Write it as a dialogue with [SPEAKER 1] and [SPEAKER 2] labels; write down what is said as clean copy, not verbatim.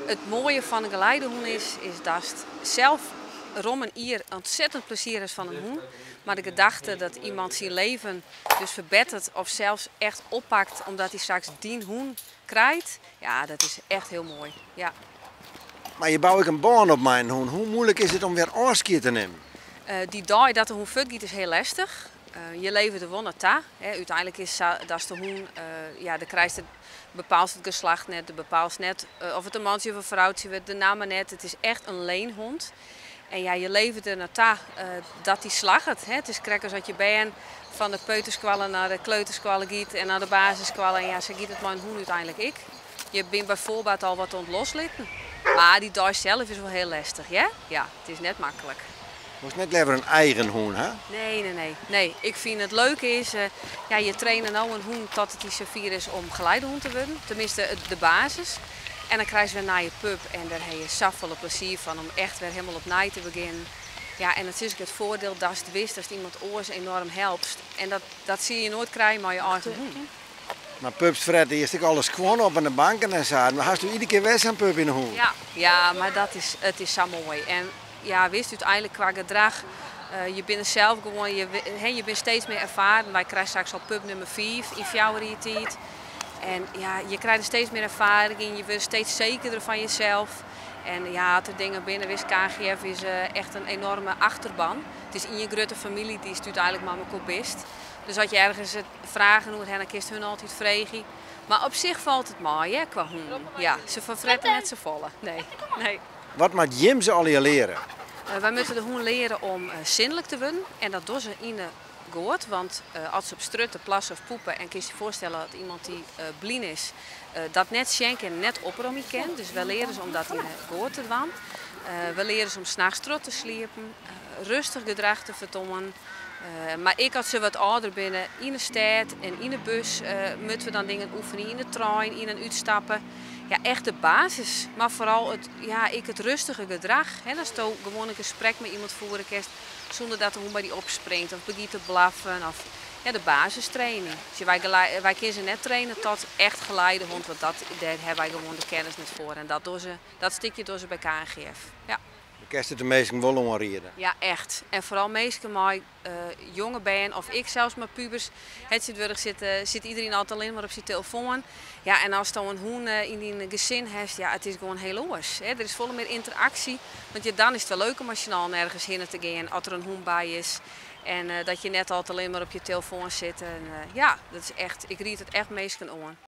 [SPEAKER 1] It moaie fan in geleidehûn is, is datst sels rom in jier ontzettend plezier hast fan in hûn. Mar de gedachte dat iemand syn leven dus ferbetteret of sels echt oppakt omdat hy straks dyn hûn krijt, ja, dat is echt hiel moai. Ja.
[SPEAKER 2] Mar je bouwe ek in bân op mei in hûn. Hoe muoilik is it om wer ôfskied te nimmen?
[SPEAKER 1] Dy dei dat de hûn fuortgiet is hiel lestich. Je leve der wol nei ta. Hè. Uteinlik is sa datst de hûn, ja, de krijst it, bepaalst it geslacht net, de bepaalst net of it in mantsje of in froutsje wurdt, de namme net. It is echt in leenhond. En ja, je leve der nei ta dat dy slagget. Hè. It is krekt as at je bern fan de peuterskoalle nei de kleuterskoalle giet en nei de basisskoalle. En ja, sa giet it mei in hûn úteinlik ek. Je binne by foarbaat al wat oan it loslitten. Mar dy dei sels is wol hiel lestich, hear. Ja, it is net maklik.
[SPEAKER 2] Wolst net leaver in eigen hûn ha?
[SPEAKER 1] Nee, nee, nee. Nee, ik fyn it leuke is, ja, je traine no in hûn tot it safier is om geleidehûn te wurden. Teminsten, de basis. En dan krijst wer in nije pup en dêr ha je safolle plezier fan om echt wer hielendal opnij te begjinnen. Ja, en it is ek it foardiel datst witst datst iemand oars enoarm helpst. En dat sil je noait krije mei je eigen hûn.
[SPEAKER 2] Mar pups frette earst ek alle skuon op en de banken en sa. Dan hasto iedere kear wer sa'n pup yn 'e hûs.
[SPEAKER 1] Ja, ja, mar it is sa moai. En ja, witst, úteinlik kwa gedrach, je binne sels gewoan, hè, je binne steeds mear erfaren. Wy krije straks al pup nûmer 5 yn 4 jier tiid. En ja, je krije der steeds mear erfaring yn, je wurde steeds sekerder fan jesels. En ja, as der dingen binne, witst, KNGF is echt in enorme achterban. It is ien grutte famylje dy'tst úteinlik mei mekoar bist. Dus as je ergens it fragen oer ha, dan kinst hun altyd freegje. Mar op sich falt it mei, hè, kwa hûnen. Ja, se ferfrette net safolle. Nee, nee.
[SPEAKER 2] Wat moat jim se allegear leare?
[SPEAKER 1] Wy moatte de hûn leare om sinlik te wurden en dat dogge se yn de goat. Want as se op strjitte plasse of poepe, en kinst je foarstelle dat iemand dy't blyn is, dat net sjen kin, net opromje kin. Dus wy leare se om dat yn de goat te dwaan. We leare se om nachts troch te sliepen, rêstich gedrach te fertoanen. Mar ek as se wat âlder binne, yn de stêd en yn de bus moatte we dan dingen oefenje, yn de trein, yn en útstappen. Ja, echt de basis, mar foaral ja, ek it rêstige gedrach. Hè, datsto gewoan in gesprek mei iemand fiere kinst sûnder dat de hûn by dy opspringt of begjint te blaffen. Of, ja, de basistraining. Dus wy kinne se net traine tot echt geleidehond, want dêr hawwe wy gewoan de kennis net foar. En dat dogge se, dat stikje dogge se by KNGF. Ja.
[SPEAKER 2] Do kinst it de minsken wol oanriede?
[SPEAKER 1] Ja, echt. En foaral minsken mei jonge bern of ik sels mei pubers. Hè, tsjintwurdich sit iderien altyd allinnich mar op syn telefoan. Ja, en ast dan in hûn yn dyn gesin hast, ja, it is gewoan hiel oars. Hè. Der is folle mear ynteraksje. Want ja, dan is it wol leuk om as je al ergens hinne te gean, as der in hûn by is. En dat je net altyd allinnich mar op je telefoan sitte. En ja, dat is echt, ik ried it echt minsken oan.